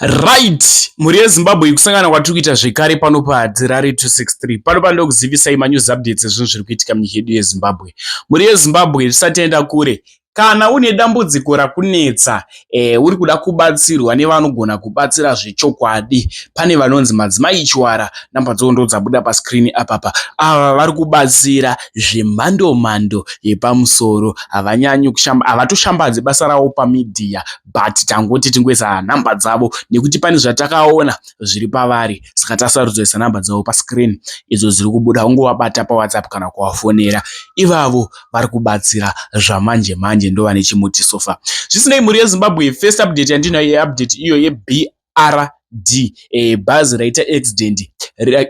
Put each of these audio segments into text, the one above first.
Right, mhuri yeZimbabwe ikusangana kwatiri kuita zvekare pano paHadzirare 263. Pano pano ndokuzivisai manews updates ezvinhu zviri kuitika munyika yedu yeZimbabwe. Mhuri yeZimbabwe tisati taenda kure, kana une dambudziko rakunetsa eh, uri kuda kubatsirwa nevanogona kubatsira zvechokwadi, pane vanonzi Madzimai Chiwara, namba dzawo ndodzabuda pascreen apapa. Ava vari kubatsira zvemhando mhando yepamusoro, havanyanyi kushamba, havatoshambadzi basa ravo pamedia but tangoti tingoisa nhamba dzavo nekuti pane zvatakaona zviri pavari saka tasarudzoisa nhamba dzavo pascreen idzo dziri kubuda ungovabata pawhatsapp kana kuvafonera ivavo vari kubatsira zvamanje manje ndovane chimuti sofa zvisinei mhuri yezimbabwe first update yandinayo yeupdate iyo yebrd e, bhazi raita accident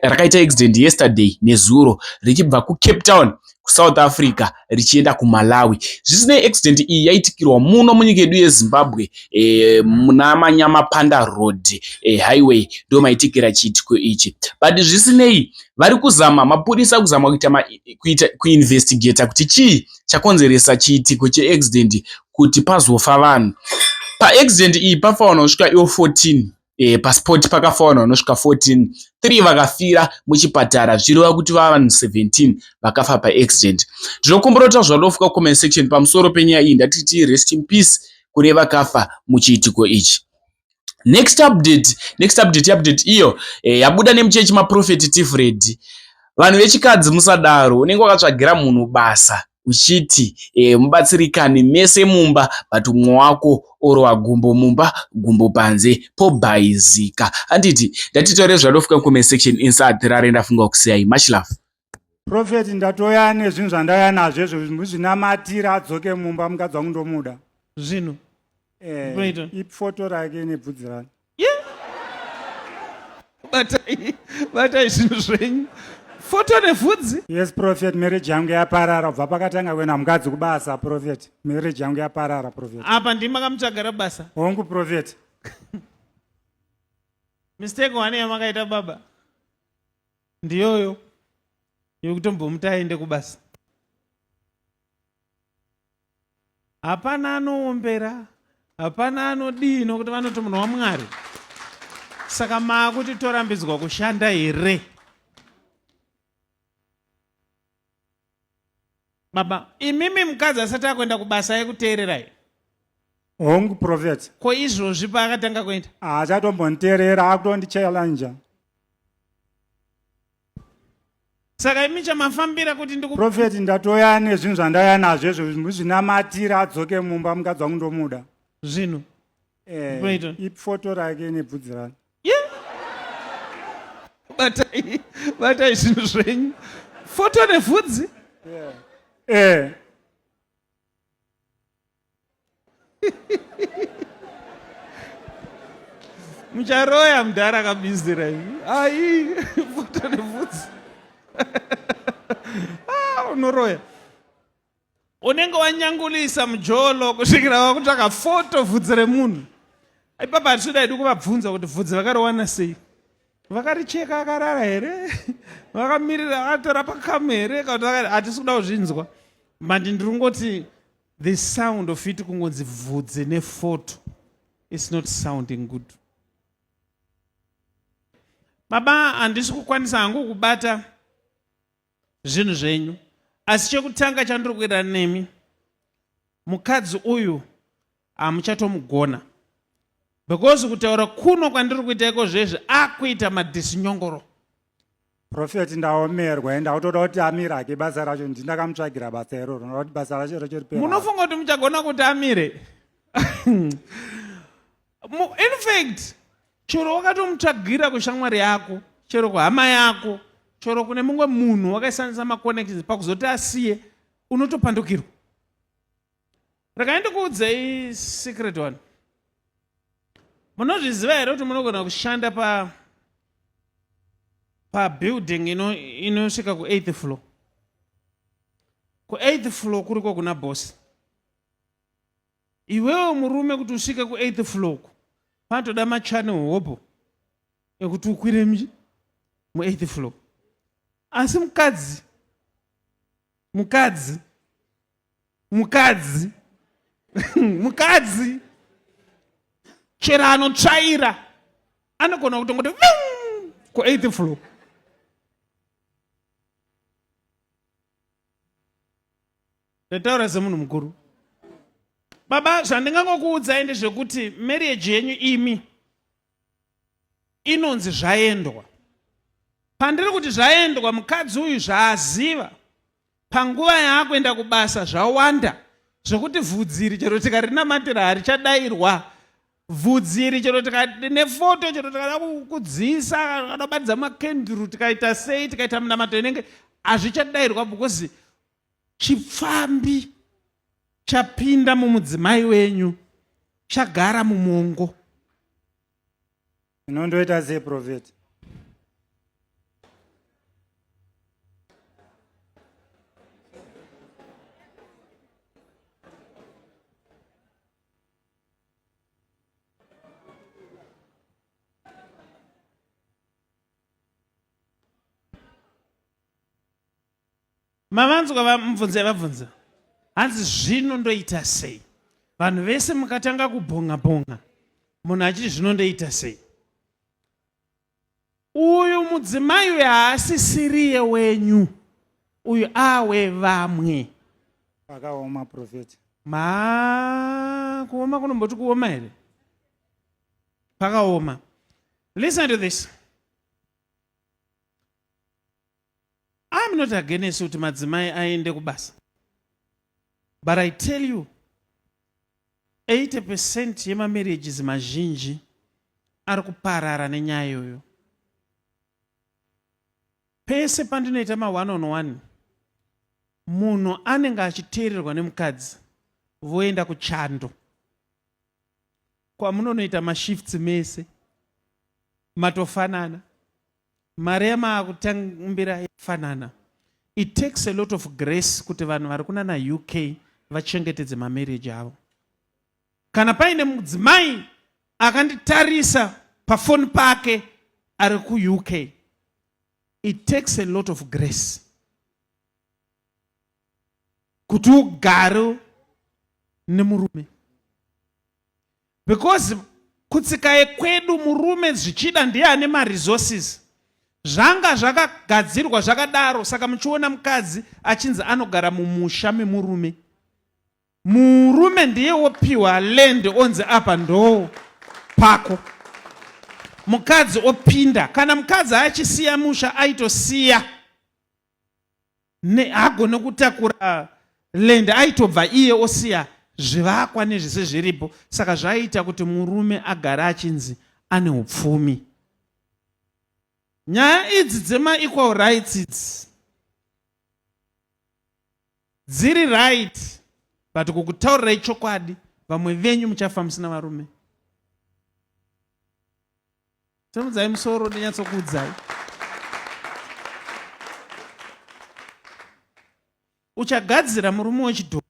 rakaita accident yesterday nezuro richibva kucape town kuSouth Africa richienda kuMalawi. Zvisinei accident iyi yaitikirwa muno munyika yedu yeZimbabwe e, muna Manyamapanda Road e, highway ndo maitikira chiitiko ichi. But zvisinei vari kuzama mapurisa kuzama kuita, kuita kuinvestigata kuti chii chakonzeresa chiitiko cheaccident kuti pazofa vanhu. Paaccident iyi pafa vanhu vanosvika ivo 14 e, paspot pakafa vanhu vanosvika 14 3 vakafira muchipatara zvichireva kuti vava vanhu 17 vakafa paaccident. Ndinokumbira kuti zvalofuka comment section pamusoro penyaya iyi ndatiti rest in peace kune vakafa muchiitiko ichi. Next update, next update, update iyo e, yabuda nemuchechi maprofeti Tifred. Vanhu vechikadzi musadaro, unenge wakatsvagira munhu basa uchiti e, mubatsirikane mese mumba but umwe wako orova gumbo mumba gumbo panze pobhaizika. Handiti ndatitaure zvadofika comment section inside rare ndafunga kusiyai. Much love. Prophet ndatoya nezvinhu zvandauya nazvo izvo muzvinamatira adzoke mumba mukadzi wangu ndomuda. Zvinhu. Eh, ifoto rake nebvudzi rake. Batai, batai zvinhu zvenyu. Foto nevhudzi? Yes prophet, marriage yangu yaparara kubva pakatanga kuenda mukadzi kubasa prophet. Marriage yangu yaparara prophet. Apa ndimi makamutsvagara basa? Hongu prophet. Mistake one yamakaita baba ndiyoyo yekutombomuti aende kubasa. Hapana anoombera, hapana anodii nokuti vanoti munhu waMwari. Saka maakuti torambidzwa kushanda here? Baba, imimi mukadzi asati akuenda kubasa yekuteererai. Hongu prophet. Ko izvozvi paakatanga kuenda? Haachatomboniteerera akutondichallenge. Saka imi chamafambira kuti ndiku Prophet ndatoya nezvinhu zvandauya nazvo izvo muzvinamatira adzoke mumba mukadzi wangu ndomuda. Zvinhu. Eh, ifoto rake nebvudzi rake. Yeah. Batai, batai zvinhu zvenyu. Foto nevhudzi? Yeah. Eh. Mucharoya mudhara akabizira imi. Ai, foto nevhudzi. Ah, unoroya. Unenge wanyangulisa mujolo kusvikira wakutsvaka foto vhudzi remunhu. Ipapa hatisi daidi kuvabvunza kuti vhudzi vakariwana sei. Vakaricheka akarara here? Vakamirira akatora pakamu here? Kana kuti hatisi kuda kuzvinzwa. Mandi ndiri kungoti The sound of it kungonzi bvudzi nefoto it's not sounding good. Baba handisi kukwanisa hangu kubata zvinhu zvenyu asi chekutanga chandiri kuita nemi mukadzi uyu hamuchatomugona because kutaura kuno kwandiri kuita iko zvezvi akuita madhisinyongoro. Prophet ndaomerwa ende autoda kuti amire hake basa racho ndi ndakamutsvagira basa iroro ndoda kuti basa racho racho ripere. Munofunga kuti muchagona kuti amire? In fact chero wakatomutsvagira kushamwari yako chero kuhama yako chero kune mumwe munhu wakaishandisa maconnections pakuzoti asiye unotopandukirwa. Regai ndikuudzei secret one. Munozviziva here kuti munogona kushanda pa pabuilding inosvika ino ku8th floor. Ku8th floor kuriko kuna boss. Iwewe murume kuti usvike ku8th floor ku panotoda machannel hobho ekuti ukwire mu8th floor. Asi mukadzi mukadzi mukadzi mukadzi chero anotsvaira. Anogona kutongoti ku eighth floor. Ndataura semunhu mukuru. Baba, zvandingangokuudzai ndezvekuti marriage yenyu imi inonzi zvaendwa. Pandiri kuti zvaendwa, mukadzi uyu zvaaziva panguva yaakuenda kubasa zvawanda zvekuti vhudzi iri chero tikarinamatira harichadairwa vhudzi iri chero nefoto chero tikada kudzisa kada kubatidza makenduru tikaita sei tikaita minamato inenge hazvichadairwa because chipfambi chapinda mumudzimai wenyu chagara mumongo. Inondoita sei prophet? Mavanzwa vamubvunza yavabvunza hanzi zvino ndoita sei? Vanhu vese mukatanga kubhonga bhonga munhu achiti zvino ndoita sei? Uyu mudzimai uyu haasisiriye wenyu uyu awe vamwe. Pakaoma prophet. Ma kuoma kunomboti kuoma here? Pakaoma. Listen to this. I'm not against kuti madzimai aende kubasa but I tell you 80 percent yemamarriages mazhinji ari kuparara nenyaya iyoyo. Pese pandinoita ma one on one munhu anenge achiteererwa nemukadzi voenda kuchando kwamunonoita mashifts mese matofanana mari yamaakutambira yafanana it takes a lot of grace kuti vanhu vari kunana uk vachengetedze mamarriage avo kana paine mudzimai akanditarisa pafoni pake ari kuuk it takes a lot of grace kuti ugare nemurume because kutsika yekwedu murume zvichida ndiye ane maresources zvanga zvakagadzirwa zvakadaro saka muchiona mukadzi achinzi anogara mumusha memurume murume ndiye wopiwa land onzi apa ndo pako mukadzi opinda kana mukadzi achisiya musha aitosiya haagone kutakura land aitobva iye osiya zvivakwa nezvese zviripo saka zvaiita kuti murume agare achinzi ane upfumi nyaya idzi dzemaequal rights idzi dziri right but kukutaurirai chokwadi vamwe venyu muchafa musina varume Simudzai musoro ndinyatsokuudzai. Uchagadzira murume wechidhori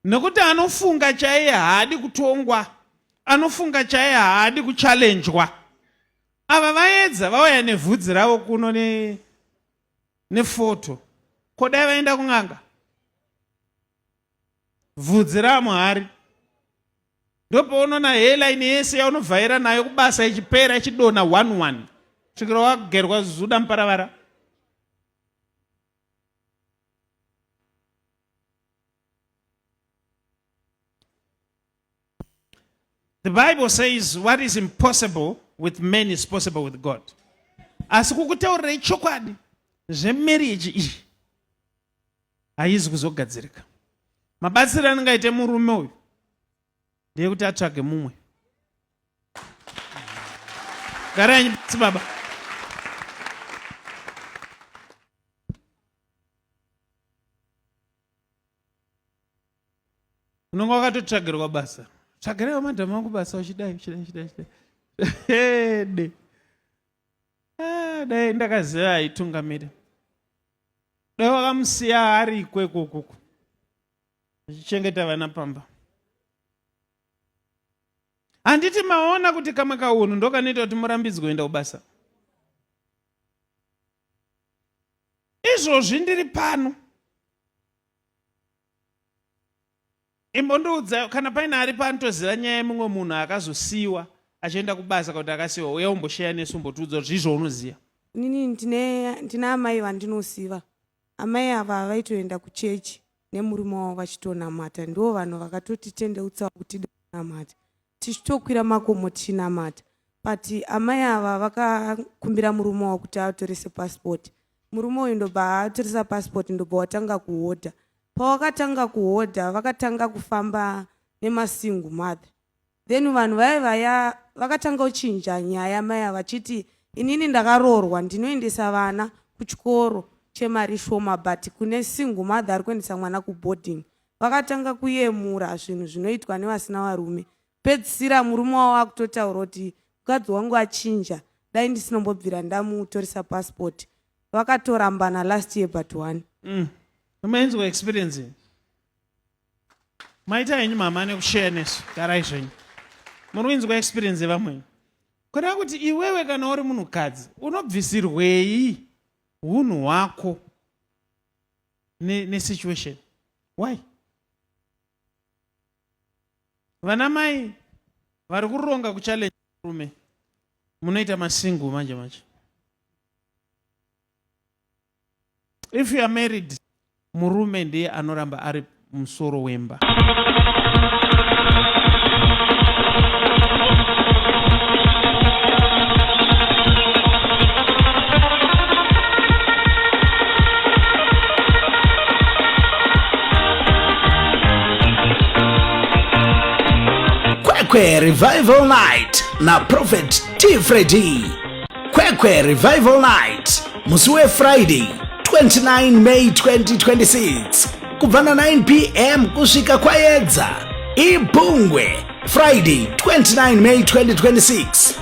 nekuti anofunga chaiye haadi kutongwa, anofunga chaiye haadi kuchallenjwa. Ava vaedza vauya nevhudzi ravo kuno ne nefoto, ko dai vaenda kun'anga vhudzi ramuhari ndopaunoona hairline yese yaunovhaira nayo kubasa ichipera ichidonha one one svikira wagerwa zuda muparavara The Bible says what is impossible with men is possible with God. Asi kukutaurirai chokwadi zvemarriage iyi haizi kuzogadzirika. Mabatsiro anongaite murume uyu ndeyekuti atsvage mumwe. Garai pasi baba. Unonga wakatotsvagirwa basa. Tsvagirai madhamu angu basa uchidai uchidai uchidai uchidai. Hede. Ah, dai ndakaziva aitungamira. Dai wakamusiya ari ikweko ukuku achichengeta vana pamba. Handiti maona kuti kamwe kaunhu ndokanoita kuti murambidzwe kuenda kubasa? Izvozvi ndiri pano. Imbondiudza kana paine ari pano toziva nyaya yemumwe munhu akazosiyiwa. achienda kubasa kana kuti akasiwa uya umbosheya nesu umbotiudza kuti zvii zvaunoziva. Inini ndine ndina amai vandinosiva. Amai ava vaitoenda kuchechi nemurume wavo vachitonamata. Ndivo vanhu vakatotitendeutsawo kuti tide kunamata. Tichitokwira makomo tichinamata. But amai ava vakakumbira murume wavo kuti atorese passport. Murume uyu ndobva atoresa passport ndobva watanga kuhodha. Pawakatanga kuhodha vakatanga kufamba nemasingle mother. Then vanhu vaye vaya vakatanga kuchinja nyaya mai ava vachiti inini ndakaroorwa ndinoendesa vana kuchikoro chemari shoma but kune single mother ari kuendesa mwana kuboarding. Vakatanga kuyemura zvinhu zvinoitwa nevasina varume. Pedzisira murume wavo akutotaura kuti mukadzi wangu achinja dai ndisinombobvira ndamutoresa passport. Vakatorambana last year but one. Mm. Umainzwa experience iyi? Maita henyu mama nekushare nesu. Garai zvenyu. Muri kuinzwa experience yevamwe. Kureva kuti iwewe kana uri munhukadzi unobvisirwei hunhu hwako nesituation ne why? Vana mai vari kuronga kuchallenge murume munoita masingle manje manje. If you are married, murume ndiye anoramba ari musoro wemba. Kwekwe Revival Night na Prophet T Freddy. Kwekwe Revival Night musi weFriday 29 May 2026 kubva na 9 pm kusvika kwayedza. Ibhungwe Friday 29 May 2026.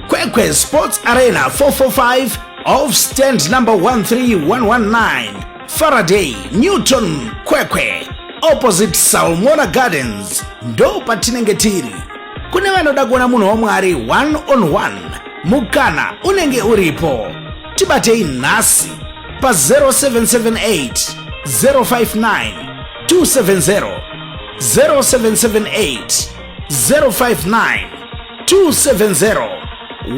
Kwekwe Sports Arena 445 off stand number 13119 Faraday Newton Kwekwe opposite Salmona Gardens ndo patinenge tiri. Kune vanoda kuona munhu waMwari one on one, mukana unenge uripo. Tibatei nhasi pa 0778 059 270 0778 059 270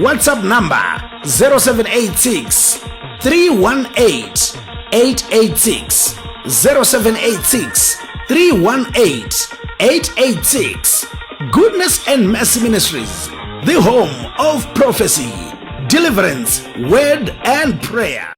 WhatsApp number 0786 318 886 0786 318 886 Goodness and Mercy Ministries, the home of prophecy, deliverance, word and prayer.